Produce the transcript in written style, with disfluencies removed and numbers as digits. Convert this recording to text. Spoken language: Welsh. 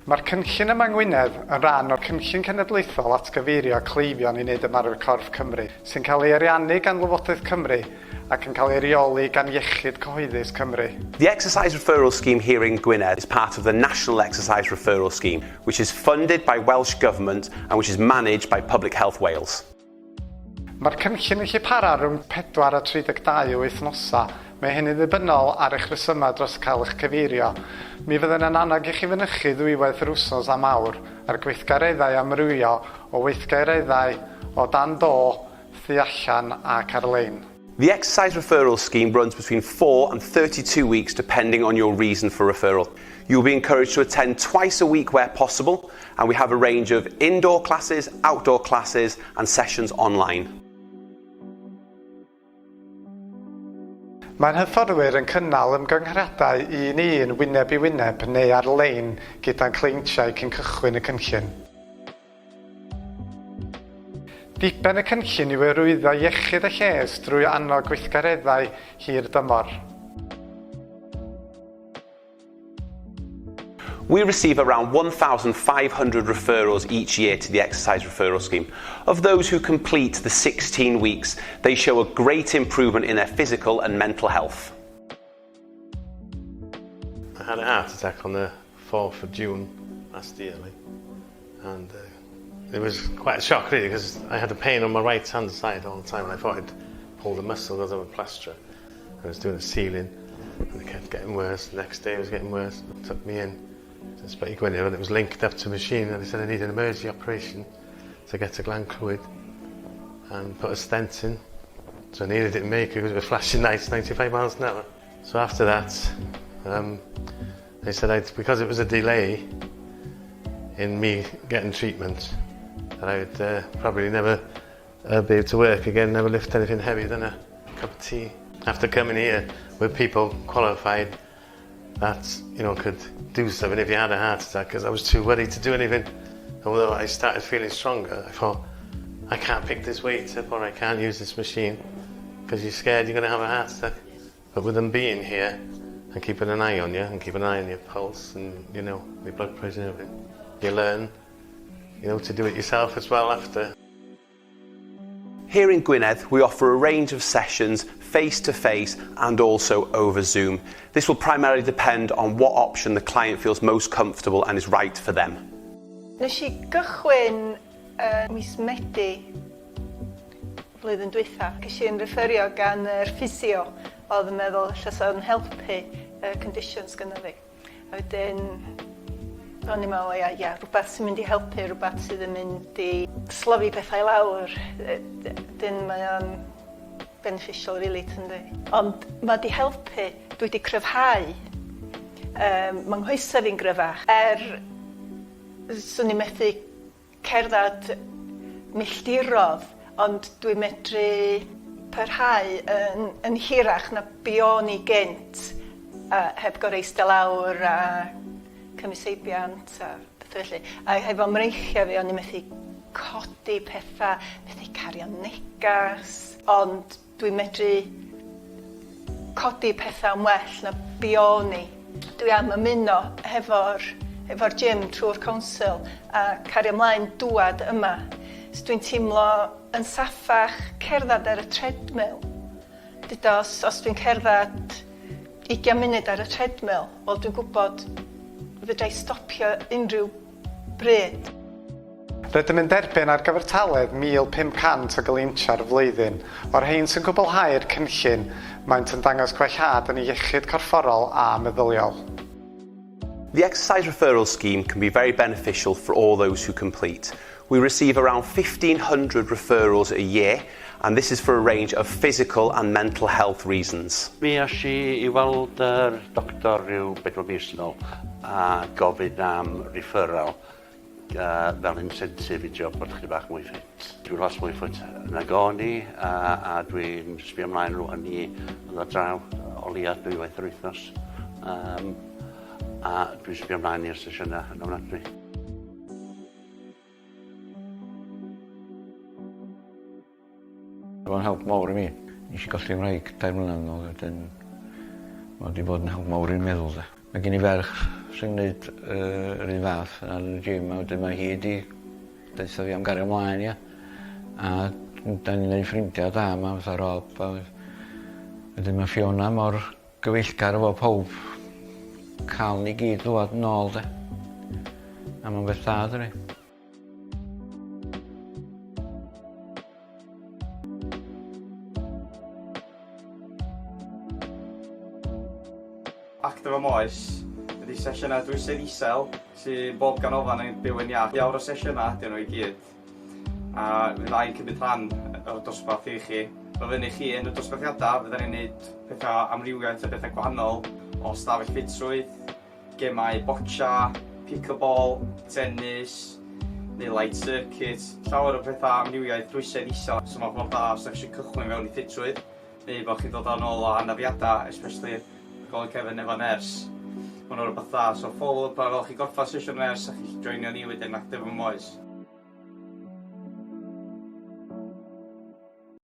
Mae'r cynllun yma yng Ngwynedd yn rhan o'r Cynllun Cenedlaethol Atgyfeirio Cleifion i Wneud Ymarfer Corff Cymru, sy'n cael ei ariannu gan Lywodraeth Cymru ac yn cael ei reoli gan Iechyd Cyhoeddus Cymru. The Exercise Referral Scheme here in Gwynedd is part of the National Exercise Referral Scheme, which is funded by Welsh Government and which is managed by Public Health Wales. Mae'r cynllun yn gallu para rhwng 4 a 32 o wythnosau. Mae hyn yn ddibynnol ar eich rhesymau dros cael eich cyfeirio. Mi fyddwn yn annog i chi fynychu ddwywaith yr wsos am awr, a'r gweithgareddau amrywio o weithgareddau o dan do, thu allan ac ar-lein. The Exercise Referral Scheme runs between 4 and 32 weeks depending on your reason for referral. You will be encouraged to attend twice a week where possible and we have a range of indoor classes, outdoor classes and sessions online. Mae'n hyfforddwyr yn cynnal ymgynghoriadau un i un wyneb i wyneb neu ar-lein gyda'n cleientiaid cyn cychwyn y cynllun. Diben y cynllun yw hyrwyddo iechyd a lles drwy annog gweithgareddau hir dymor. We receive around 1,500 referrals each year to the Exercise Referral Scheme. Of those who complete the 16 weeks, they show a great improvement in their physical and mental health. I had a heart attack on the 4th of June last year, like, and uh, it was quite a shock really because I had a pain on my right hand side all the time and I thought I'd pulled a muscle because of a plaster. I was doing a ceiling and it kept getting worse. The next day it was getting worse. It took me in to Ysbyty Gwynedd and it was linked up to a machine and they said I need an emergency operation to get to Glan Clwyd and put a stent in. So I nearly didn't make it because it was flashing lights 95 miles an hour. So after that, um, they said I'd, because it was a delay in me getting treatment, that I'd uh, probably never uh, be able to work again, never lift anything heavier than a cup of tea. After coming here with people qualified that, you know, could do something if you had a heart attack, because I was too worried to do anything. Although I started feeling stronger, I thought, I can't pick this weight up or I can't use this machine because you're scared you're going to have a heart attack. But with them being here and keeping an eye on you and keeping an eye on your pulse and, you know, your blood pressure and everything, you learn, you know, to do it yourself as well after. Here in Gwynedd, we offer a range of sessions face-to-face -face and also over Zoom. This will primarily depend on what option the client feels most comfortable and is right for them. Nes i gychwyn uh, mis Medi flwyddyn dwytha. Ces i'n referio gan yr ffisio oedd yn meddwl ella sa'n helpu y conditions gynna fi. A wedyn o'n i'n meddwl ia ia rwbath sy'n mynd i helpu rwbath sydd yn mynd i slofi pethau lawr yy 'dyn mae o'n beneficial rili tyndi? Ond ma' 'di helpu dwi 'di cryfhau yym ma' nghoesa fi'n gryfach er swn i methu cerdded milltirodd ond dwi medru parhau yn yn hirach na be o'n i gynt a heb gor'o' eista lawr a cymryd seibiant a pethe felly. A hefo mreichia fi o'n i methu codi petha, methu cario negas, ond Dwi'n medru codi pethau yn well na be o'n i. Dwi am ymuno hefo'r hefo'r gym trwy'r council a cario mlaen dŵad yma. So dwi'n teimlo yn saffach cerdded ar y treadmill. Duda os os dwi'n cerdded ugian munud ar y treadmill, wel dwi'n gwybod fedra i stopio unrhyw bryd. Rydym yn derbyn ar gyfartaledd 1,500 o gleientiau'r flwyddyn. O'r rhein sy'n cwblhau'r cynllun, maent yn dangos gwellhad yn eu iechyd corfforol a meddyliol. The Exercise Referral Scheme can be very beneficial for all those who complete. We receive around 1,500 referrals a year and this is for a range of physical and mental health reasons. Mi es i i weld yr doctor rhyw bedwar mis yn ôl a gofyn am referral uh, fel incentive i drio bod chydig bach mwy ffit. Dwi'n lot mwy ffit nag o'n i a, a dwi'n sbio ymlaen rwan i ddod draw o leia dwywaith yr wythnos. Um, a dwi'n sbio ymlaen i'r sesiynau yn ofnadwy. Mae'n help mawr i mi. Nes i golli 'ngwraig tair mlynedd yn ôl wedyn ma' 'di bod yn help mawr i'n meddwl 'de. Mae gen i ferch sy'n gwneud yr un fath ar y gym a wedyn mae hi 'di deutha fi am gario mlaen ia? A 'dan ni'n neud ffrindia da 'ma fatha Rob a wedyn ma' Fiona mor gyfeillgar efo powb. Ca'l ni gyd ddwad nôl 'de? A ma'n beth da dydi? Actif am oes ydy sesiynau dwysedd isel sy'n bob ganolfan yn byw yn iach. Awr o sesiynau ydyn nhw i gyd a fydda i'n cymryd rhan o'r dosbarth i chi. Mae fyny chi yn y dosbarthiadau, fydda ni'n gwneud pethau amrywiaeth o bethau gwahanol o stafell ffitrwydd, gemau boccia, pickleball, tennis, neu light circuit, llawer o pethau amrywiaeth dwysedd isel. So mae'n ffordd da os ydych chi eisiau cychwyn fewn i ffitrwydd neu bod chi'n dod ar ôl o anafiadau, especially gofal cefn efo ners. Mae'n rhywbeth dda, so follow up ar ôl chi gorffan sesiwn ners a chi'n joinio ni wedyn Actif am Oes.